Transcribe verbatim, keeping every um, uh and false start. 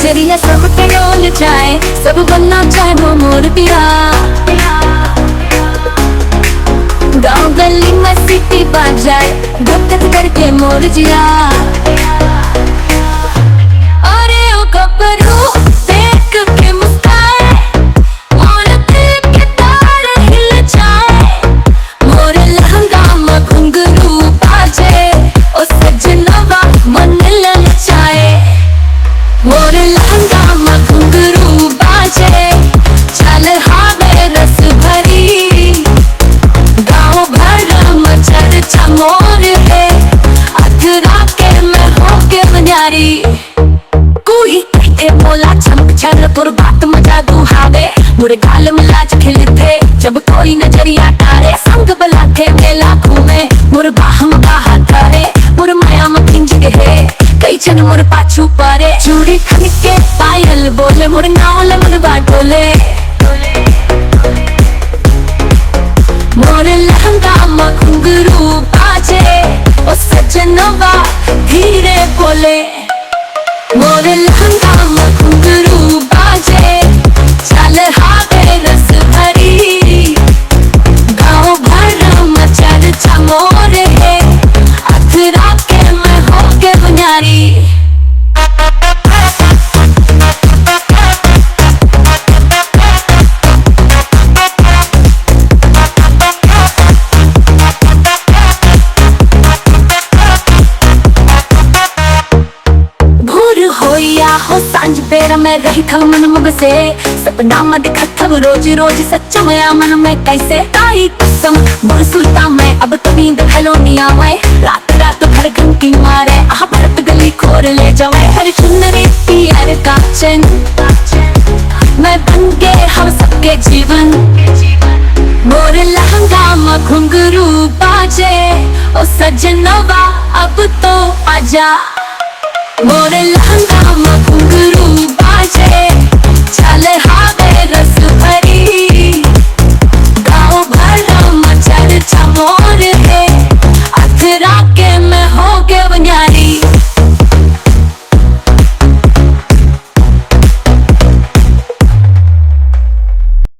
चरिया सब करोल जाए, सब बनना चाहे वो मोर पिया। गाँव गली में सीटी बाजाए, धक धक करके मोर जिया। अरे ओ गबरू, देख के मुस्काए, मोर दिल के तार हिल जाए। मोर लहंगा म घुंघरू बाजे, ओ सजनवा मन ललचाए। मोर लहंगा म घुंघरू बाजे, चल हावे रस भरी। गाँव भर म चर्चा मोर हे, अधरा के मैं होके न्यारी। कोई कहते मोला चमक छन, तोर बात म जादू हावे। मोर गाल म लाज खिलथे, जब कोई नजरिया डारे। संग बलाथे मेला घूमे, मोर बाह म बाह धरे। मोर माया म खिंच गे हे, कई झन मोर पाछू परे। चूड़ी खन के पायल बोले, मोर नाव ल मनवा डोले। मोर लहंगा म घुंघरू बाजे, ओ सजनवा धीरे बोले। मोर लहंगा म घुंघरू बाजे, चल हावे रस भरी। गाँव भर म चर्चा मोर हे, अधरा के मैं होके न्यारी। भोर होइया हो सांझ बेरा में रहिथव मन म बसे, सपना म दिखथव रोज रोज, सच्चा मया मन में कैसे? ताई कसम मोर सुरता में अब तो नींद घलो नी आवे। रात रात भर घंटी मारे, आह भरत गली खोर ले जावे। हर चुनरी पियर कांचन, मैं बन गे हम सबके जीवन। मोर लहंगा म घुंघरू बाजे, ओ सजनवा अब तो आजा। मोर लहंगा म घुंघरू बाजे, चल हावे रस भरी।